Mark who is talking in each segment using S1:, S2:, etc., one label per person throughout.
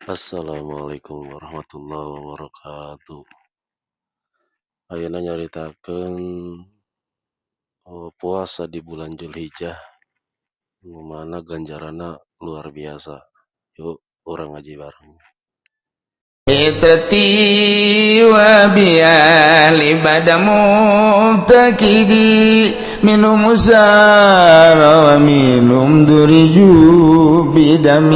S1: Assalamualaikum warahmatullahi wabarakatuh. Ayeuna nyaritakeun puasa di bulan Julhijjah nu mana ganjaranna luar biasa. Yuk, urang ngaji bareng.
S2: عترتي وبأهلي بدا مفتقدي منهم سار ومنهم ضرجوا بدم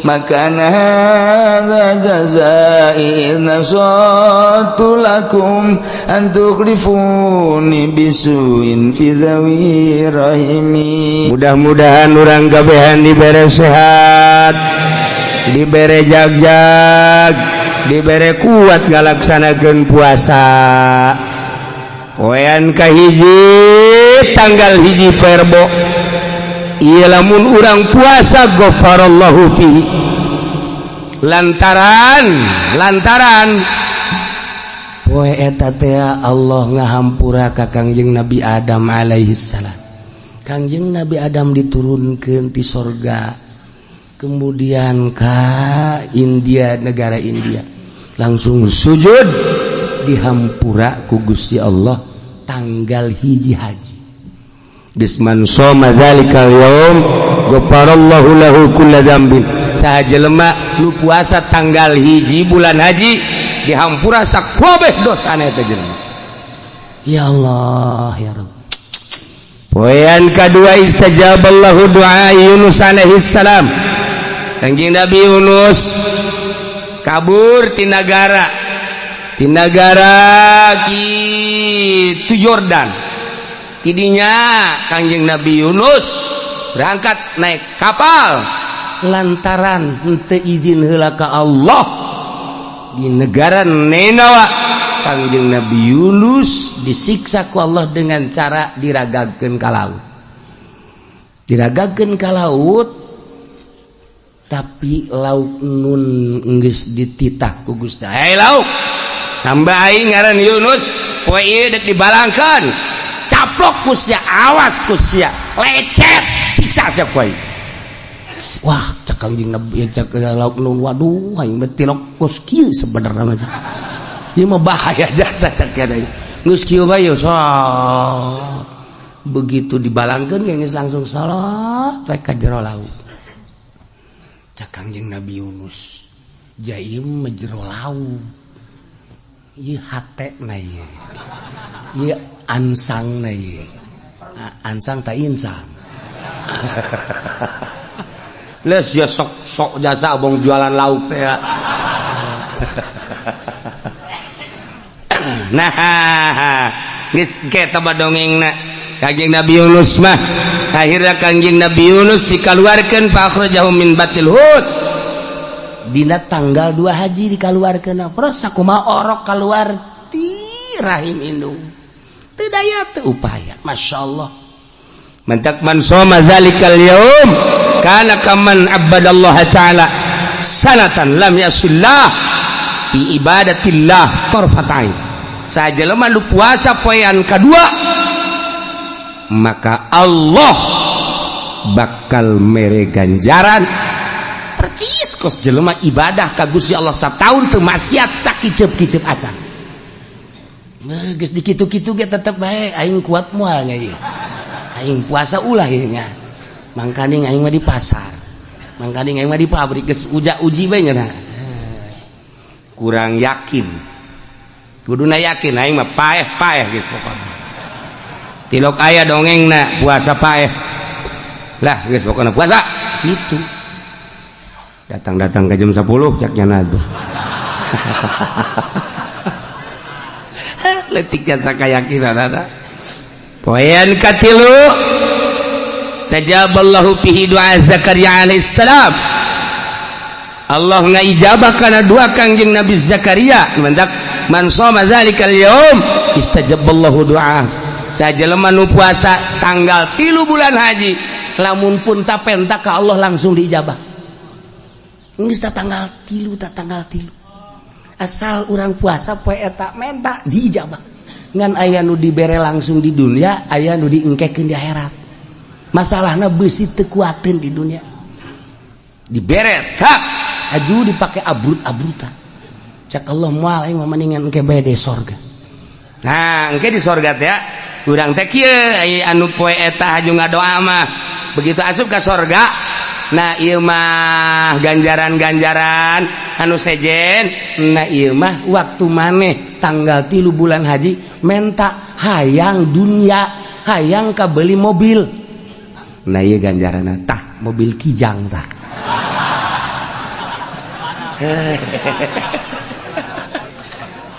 S2: ما كان هذا جزائي إذ نصحت لكم أن تخلفوني بسوء في ذوي رحمي.
S3: Mudah-mudahan urang kabehan dibere sehat, dibere jagjag, dibere kuat ngalaksanakeun puasa. Poean kahiji, tanggal 1 Perbo. Ieu lamun urang puasa, ghafarallahu fihi, lantaran lantaran poe eta teh Allah ngahampura ka Kangjeng Nabi Adam alaihi salam. Kangjeng Nabi Adam diturunkan di sorga, kemudian ke India, negara India, langsung sujud, dihampura ku Gusti Allah tanggal 1 haji. Geus, man shoma dzalikal yaum ghafarallahu lahu kulla dzambin. Saha jelema nu puasa tanggal 1 bulan haji, dihampura sakabeh dosana eta jelema.
S4: Ya Allah, ya Rabb.
S3: Poean kadua, istajaballahu du'a Yunus alaihi salam. Kanjeng Nabi Yunus kabur ti nagara, ti nagara kitu Yordan. Tidinya Kangjeng Nabi Yunus berangkat naik kapal,
S4: lantaran henteu izin heula ka Allah.
S3: Di negara Ninawa, Kangjeng Nabi Yunus
S4: disiksa ku Allah dengan cara diragagkeun ka laut, diragagkeun ka laut, tapi lauk nun geus dititah ku Gusti.
S3: Hei lauk, hamba aing ngaran Yunus, poe ieu dek dibalangkeun, caplok ku sia, awas ku sia lecet, siksa sia poe.
S4: Wah, cek Kangjeng Nabi, cek lauk nun, waduh, aing mah tilok kos kieu sebenarnya mah. Ieu mah bahaya jasa, cek geus kieu bae so. Begitu dibalangkeun geus langsung salat we ka jero laut. Cek Kangjeng Nabi Yunus, jaim mah jero laut. Ieu hate na ieu. Ieu ansang na ieu. Ansang tak insang.
S3: Les ya, sok sok jasa abong jualan lauk teh ya. Nah, geus ke taba dongengna Kangjeng Nabi Yunus mah. Akhirnya Kangjeng Nabi Yunus dikaluarkeun, fa akhrajahu min batil hut.
S4: Dina tanggal 2 haji dikaluarkeun. Terus sakumaha orok keluar ti rahim indung, teu daya teu upaya, Masya Allah.
S3: Mantak man shoma dzalikal yaum kana kaman abadallaha ta'ala sanatan lam yasillah bi ibadatillah tarfatain. Sajelema nu puasa poean kadua, maka Allah bakal mere ganjaran
S4: percis kos jelema ibadah ka Gusti Allah sataun teu maksiat sakiceup-kiceup acan. Nah, geus dikitu-kitu ge tetep bae aing kuat moal nya ieu. Aing puasa ulah ieu nya. Mangkaning aing mah di pasar. Mangkaning aing mah di pabrik, geus uja-uji bae nya.
S3: Kurang yakin, kuduna yakin, aing mah paeh-paeh geus pokona. Tilok aya dongengna puasa paeh lah, geus pokona puasa
S4: Gitu.
S3: Datang-datang ke jam 10, cak nyana tuh letik jasa keyakinan ada. Poean katilu, istajaballahu fihi du'a Zakaria alaihissalam. Allah ngaijabah kana doa Kangjeng Nabi Zakaria. Mantak man shoma dzalikal yaum istajaballahu du'a. Sajelema nu puasa tanggal 3 bulan haji,
S4: lamun pun tapenta ka Allah langsung diijabah. Geus ta tanggal 3, ta tanggal 3, asal urang puasa poe eta menta diijabah. Ngan aya nu dibere langsung di dunia, aya nu diengkekeun di akhirat. Masalahna beusi teu kuateun di dunia.
S3: Dibere tak. Haju dipake abrut-abrutan. Cak Allah moal aing mah mendingan engke bae di sorga.
S4: Nah, engke di sorga teh urang teh kieu anu poe eta haju ngadoa mah. Begitu asup ka sorga, nah ieu mah ganjaran-ganjaran anu sejen.
S3: Nah ieu mah waktu maneh tanggal 3 bulan haji menta hayang dunia, hayang kabeli mobil.
S4: Nah ieu ganjaranna
S3: tah mobil Kijang tah.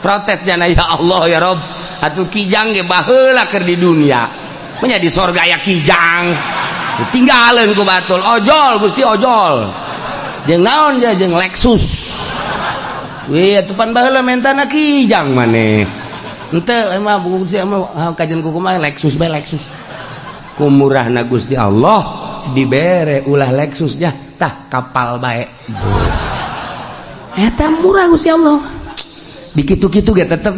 S4: Protes jana ya Allah ya Rob, atuh Kijang ge baheula keur di dunia. Nya di sorga aya Kijang. Tinggalin ku batul ojol Gusti ojol.
S3: Jeung naon ja jeung Lexus. Wih atuh pan baheula mentana Kijang maneh. Henteu emang Gusti emang kajian ku kumaha Lexus bae Lexus.
S4: Ku murahna Gusti Allah
S3: dibere ulah Lexusnya tah kapal bae. Eta murah Gusti Allah.
S4: Dikitu-kitu ge tetep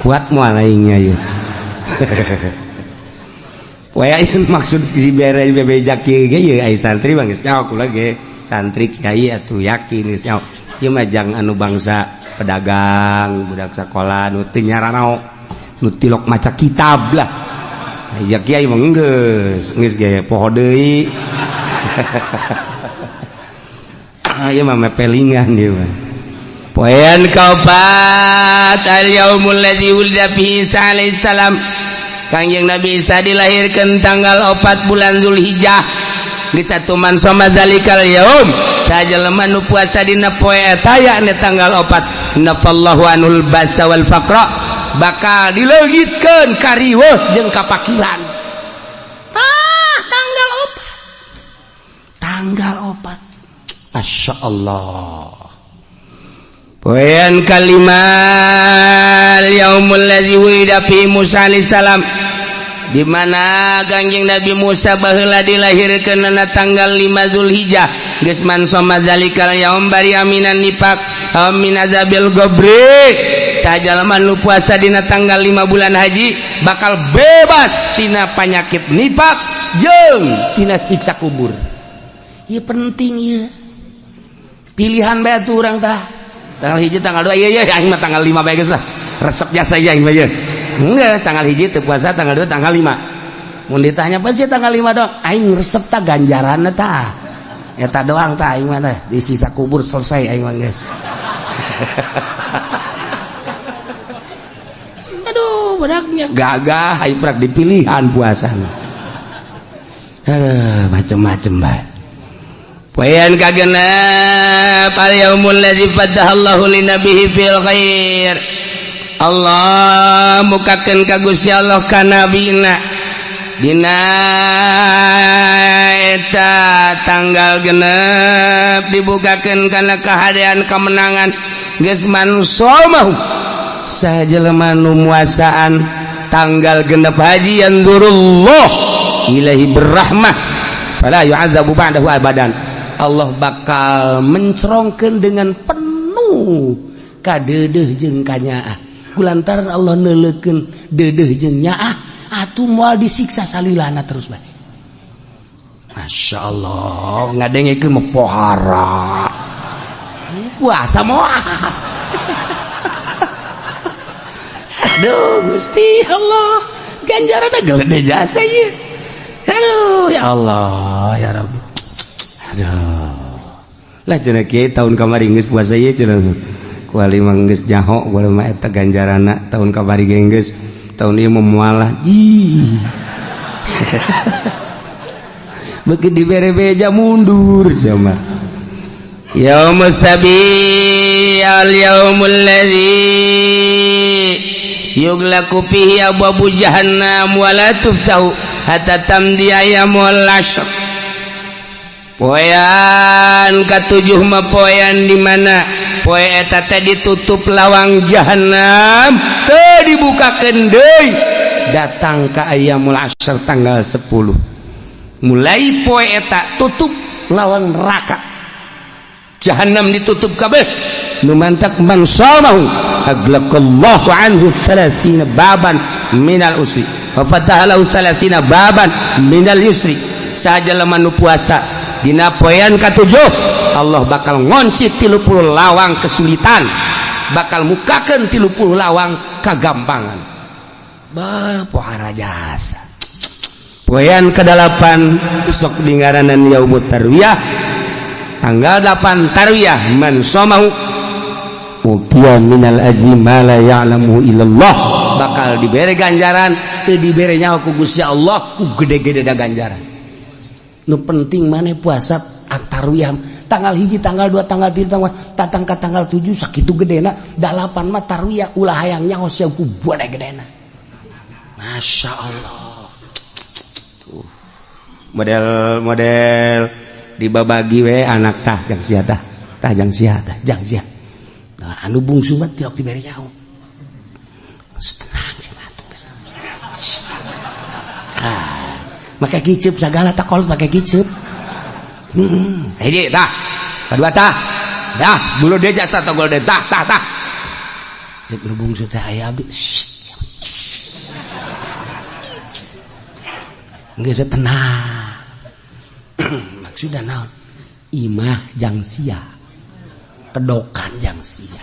S4: kuat moal aingnya ieu. Waya maksud dibere bebejak kieu ge ieu ai santri mah geus nyaho kula ge. Santri kiai atuh yakin geus nyaho. Ieu mah jang anu bangsa pedagang, budak sakola nu teu nyaranao, nu tilok maca kitab lah. Ya kiai mah geus, geus ge poho deui. Ieu mah mepelingan ieu mah. Poean kaopat al yaumul ladzi wulida fihi Isa alaihi salam. Kangjeng Nabi Isa dilahirkan tanggal 4 bulan Zulhijjah. Geus atuman soma zalikal yaum. Sajelema nu puasa dina poe eta yakni tanggal 4. Nafallahu anul basa wal faqra. Bakal dileungitkeun kariweuh jeung kapakiran.
S3: Tah tanggal 4. Tanggal 4. Masya Allah.
S4: Poean kalimat yaumul ladzi wulida fi Musa alaihi salam, di mana Kangjeng Nabi Musa baheula dilahirkeun na tanggal 5 Zulhijjah. Geus man soma zalikal yaum bari aminan nifaq min azabil qabri. Sajalema nu puasa dina tanggal 5 bulan haji bakal bebas tina panyakit nifaq jeung
S3: tina siksa kubur. Ieu penting ieu. Pilihan bae atuh urang tah.
S4: Tanggal 1 tanggal 2 iya iya aing mah tanggal 5 bae geus lah. Resep jasa aja aing mah ye. Geus tanggal 1 teu puasa, tanggal 2 tanggal 5.
S3: Mun ditanya apa sih tanggal 5 dong? Aing resep tah ganjaranna tah. Eta doang tah aing mah tah. Di sisa kubur selesai aing mah geus. Aduh, bedaknya
S4: gagah aing prak dipilihan puasana.
S3: Aduh, macem-macem bae.
S4: Poean kagenep al yaumul ladzi fatahallahu linabihi fil khair. Allah mukakeun ka Gusti Allah ka nabina dina eta tanggal genep dibukakeun kana kahadean kemenangan. Geus mansomahu sajelema nu muasaan tanggal genep haji yanzurullah ilahi berrahmah fala yu'adzabu ba'dahu abadan.
S3: Allah bakal mencerongkeun dengan penuh kadeudeuh jeung kanyaah. Kulantaran Allah neuleukeun deudeuh jeung nyaah atuh moal disiksa salilana terus bae. Masya Allah, ngadengekeun mah pohara. Puasa moal. Aduh Gusti Allah, ganjaranna gede jasa ieu. Aduh ya Allah ya Rabbi.
S4: Aduh. Lah cenah kiai tahun kamari geus puasa ieu cenah. Kuali mah geus nyaho kuali mah eta ganjaranna tahun kamari ge geus tahun ieu mah moal ji. Beuki dibere beja mundur sama. Yaumus sabi al yaumul ladzi yughlaqu fihi abwabu jahannam wa la tuftahu hatta tamdi ayyamul ashr. Poean katujuh mah poean di mana poe eta teh ditutup lawang jahanam teu dibukakeun deui datang ka ayyamul ashr tanggal 10. Mulai poe eta tutup lawang neraka jahanam ditutup kabeh nu mantak man shamahu aglaqallahu anhu 30 baban minal usri wa fataha lahu 30 baban minal yusri. Sajalema nu puasa dina poean katujuh
S3: Allah bakal ngonci 30 lawang kesulitan, bakal mukakeun 30 lawang kagampangan. Bah, pohara jasa. Poean ke-8 sok dingaranan yaumut tarwiyah, tanggal 8 tarwiyah, man somahu utiya minal ajri ma la ya'lamu illallah, bakal dibere ganjaran teu dibere nyaho ku Gusti Allah, ku gede-gede da ganjaran. Nu penting maneh puasa tarwiyah tanggal 1, tanggal 2, tanggal 3, tanggal tatang ka tanggal 7 sakitu gedena, 8 mah tarwiyah ulah hayang nyaho sia ku gede-gedena. Masya Allah.
S4: Model-model dibabagi we anak tah jang sia tah tah jang sia tah jang sia.
S3: Nah, anu bungsu mah tiok dibere nyaho. Tenang sih atuh geus. Ah, make kiceup sagala tak kolot make kiceup.
S4: Hiji tah, kadua tah. Dah, bulu dia jasa togol deh tah tah tah.
S3: Cek nu bungsu teh aya abdi. Geus tenang. Maksudna naon? Imah jang sia, kedokan jang sia,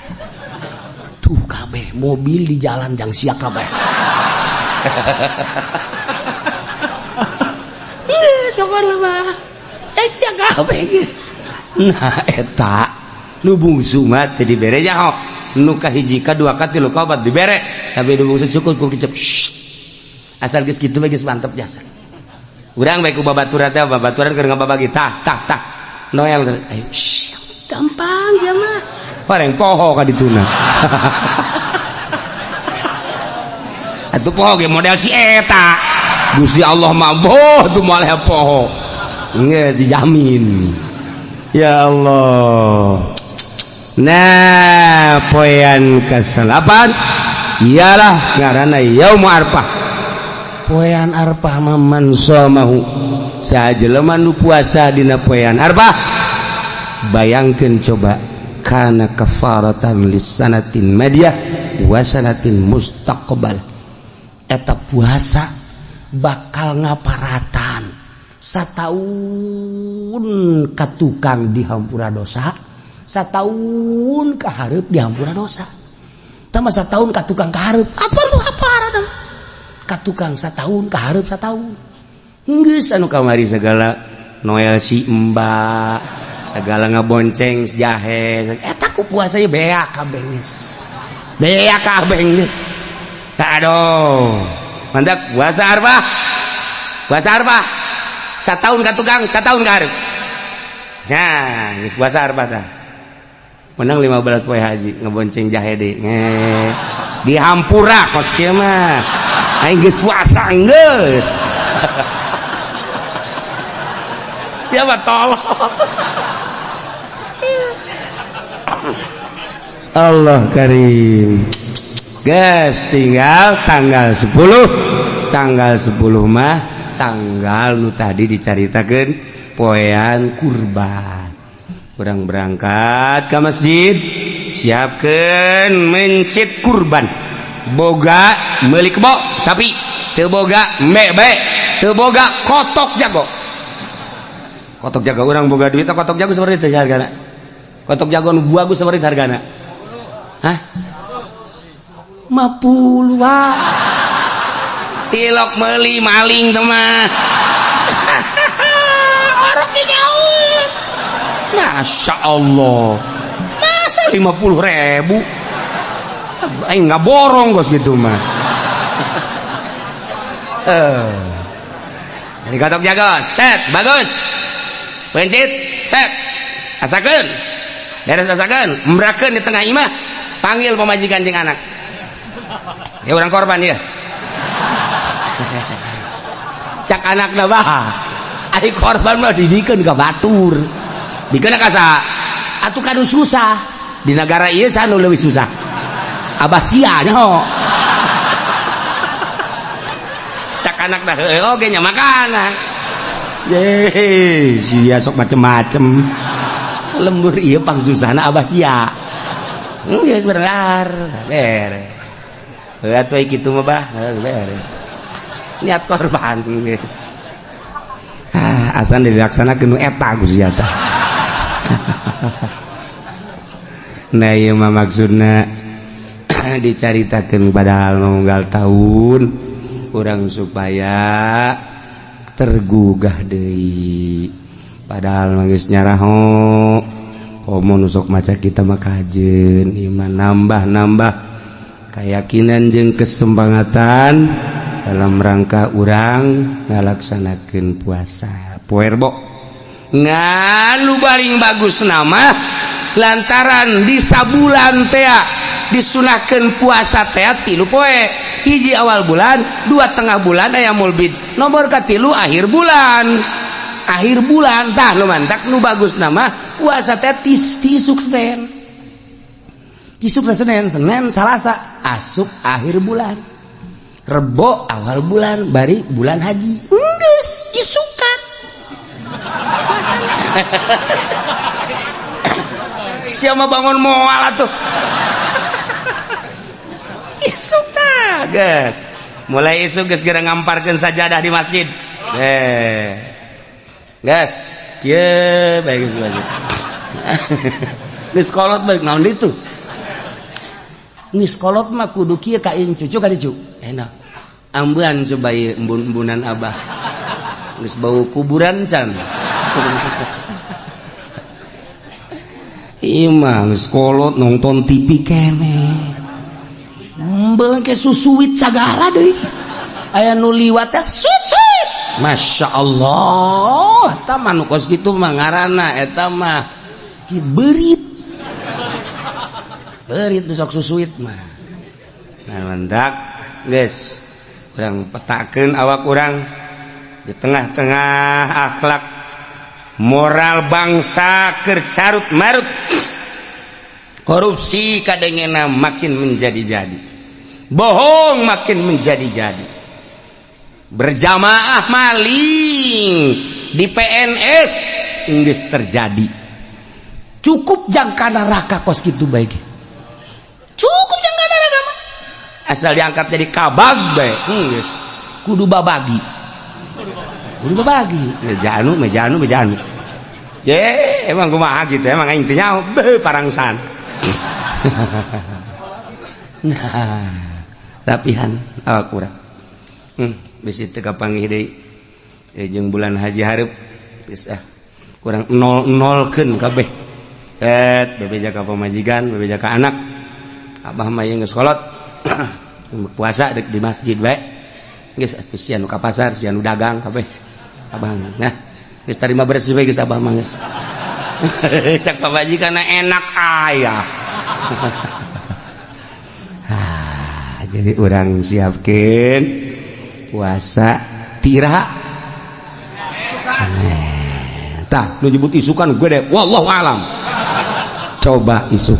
S3: tuh kabeh mobil di jalan jang sia kabeh. Ih, syukur mah jang sia kabeh geus.
S4: Nah eta nu bungsu mah teu dibere nyaho, nu kahiji ka dua ka tilu ka opat dibere, tapi nu bungsu cukup ku kicep. Asal geus kitu mah geus mantep jasa. Urang bae ku babaturan teh, babaturan keur ngababagi tah tah tah. Noel ayo
S3: gampang jamaah.
S4: Pareng poho ka dituna. Atuh poho ge model si eta. Gusti Allah mah boh tuh moal poho. Nge dijamin. Ya Allah. Nah, poean ke-8 ialah ngaranna Yaum Arfah.
S3: Poean Arfah mah man
S4: somahu, sajelema nu puasa dina poean Arfah, bayangkeun coba, kana kafaratan lisanatin madiyah wa sanatin mustaqbal.
S3: Eta puasa bakal ngaparatan sataun ka tukang dihampura dosa, sataun ka hareup dihampura dosa. Tambah sataun ka tukang ka hareup, apa nu haparatan? Ka tukang sataun ka hareup sataun.
S4: Geus anu kamari segala Noel si Mbak, segala ngabonceng jahe,
S3: eta ku puasa ye beak kabeh geus.
S4: Beak kabeh geus. Aduh. Mantap puasa Arfah. Puasa Arfah. Sataun ka tukang, sataun ka hareup. Nah, geus puasa Arfah tah. Menang 15 poe haji ngebonceng jahe deui. Dihampura kos kieu mah. Aing geus puasa geus. Siapa tolong? Allah karim. Geus tinggal tanggal 10. Tanggal 10 mah tanggal nu tadi dicaritakeun poean kurban. Urang berangkat ke masjid, siapkeun mencit kurban. Boga meuli kebo sapi, teu boga mbe-be, teu boga kotok jago. Kotok jago urang boga duit kotok jago sabaraha teh hargana? Kotok jago nu bagus sabaraha hargana? Hah? 50 wae. Tilok meuli maling teh mah. Orok di jauh. Masya Allah. Masa 50.000? Aing nggak borong gos gitu mah. Jadi kotok jago, set, bagus. Pencit, set. Asakeun. Beres asakeun, embrakeun di tengah imah. Panggil pamajikan jeung anak. Ya orang korban ya. Cak anakna bah. Ari korban mah didikeun ka batur. Dikeun ka saha?
S3: Atuh kanu susah.
S4: Di negara ieu saha nu leuwih susah? Abah sia nyaho. Cak anak dah heueuh oge nya makana. Ye, sia sok macem-macem. Lembur ieu pangsusahna abah sia. Geus bener, beres. Heuh atuh kitu mah bah, beres. Niat korban geus. Ah, asan dilaksanakeun nu eta Gusti tah.
S3: Nah, ieu mah maksudna dicaritakeun padahal unggal tahun urang supaya tergugah deui, padahal mah geus nyaraho. Komo nu sok maca kita mah kajeun iman nambah-nambah keyakinan jeung kesempangatan dalam rangka urang ngalaksanakeun puasa poe Rebo. Ngan nu paling bagus nama lantaran di sabulan tea disunahkeun puasa tea 3 poe, hiji awal bulan, dua tengah bulan ayyamul bid, nomor katilu akhir bulan. Akhir bulan tah nu mantak nu bagus nama puasa teh tis tisuk Senin, isuk Senin, Senin, Salasa asup akhir bulan, Rebo awal bulan, bari bulan haji, geus isukan puasana. Siapa bangun moal atuh isuk tah, geus mulai isuk geus geura ngamparkeun sajadah di masjid. Geus kieu bae, geus masjid geus kolot bae. Naon ditu geus kolot mah kudu kieu ka cucu ka dicu enak ambean. Coba ieu embun-embunan abah geus bau kuburan can. Imah geus kolot nonton TV kene. Embung ke susuit sagala deui. Aya nu liwat teh suit suit. Masya Allah, eta mah nu kos kitu mah ngaranna eta mah ki beurit. Beurit nu sok susuit mah. Nah, mantak geus urang petakeun awak urang di tengah-tengah akhlak moral bangsa keur carut marut, korupsi kadengena makin menjadi-jadi, bohong makin menjadi-jadi, berjamaah maling di PNS geus terjadi. Cukup jangka neraka kos kitu bae, cukup jangka neraka mah asal diangkat jadi kabag bae geus kudu babagi, kudu babagi mejanu mejanu mejanu. Ye, emang kumaha gitu, emang aing teh nyaho beuh parangsan. Nah, rapihan awak urang. Bisi teu kapanggih deui. Jeung bulan haji hareup geus ah. Kurang nol-nolkeun kabeh. Et bebeja ka pamajikan, bebeja ka anak. Abah mah ieu geus kolot. Puasa dek di masjid bae. Geus atuh sia nu ka pasar, sia nu dagang kabeh. Abah nah, geus tarima beres bae geus abah mah geus. Cak pamajikan enak aya. Ah, jadi urang siapkeun puasa tira. Tah, nu nyebut isukan gue deh, wallahu alam. Coba isuk.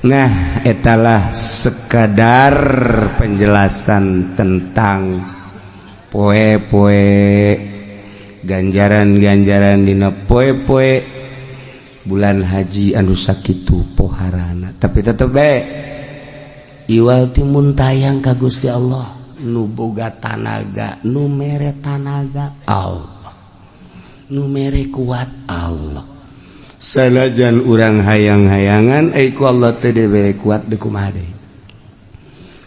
S3: Nah, etalah sekadar penjelasan tentang poe-poe, ganjaran-ganjaran dina poe-poe bulan haji anu sakitu poharana. Tapi tetep bae iwal timun tayang ka Gusti Allah nu boga tanaga, nu mere tanaga Allah, nu mere kuat Allah. Sanajan urang hayang-hayangan ai ku Allah teu dibere kuat deui kumaha deui.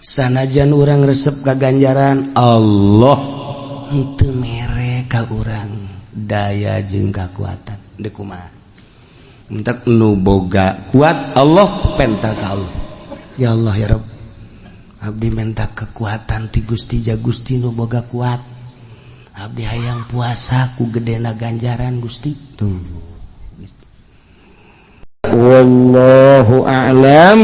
S3: Sanajan urang resep ka ganjaran Allah henteu mere ka urang daya jeung kakuatan deui kumaha. Entek nu boga kuat Allah, penta ka Allah, ya Allah ya Rabb, abdi minta kekuatan ti Gusti, ja Gusti nu boga kuat, abdi hayang puasa ku gedena ganjaran Gusti tuh. Wallahu a'lam.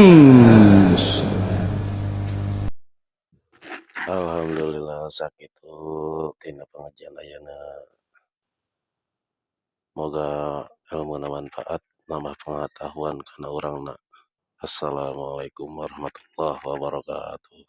S1: Alhamdulillah, sakitu tina pengajian ayeuna. Moga ilmuna manfaat, nambah pengetahuan kana urangna. Assalamualaikum warahmatullahi wabarakatuh.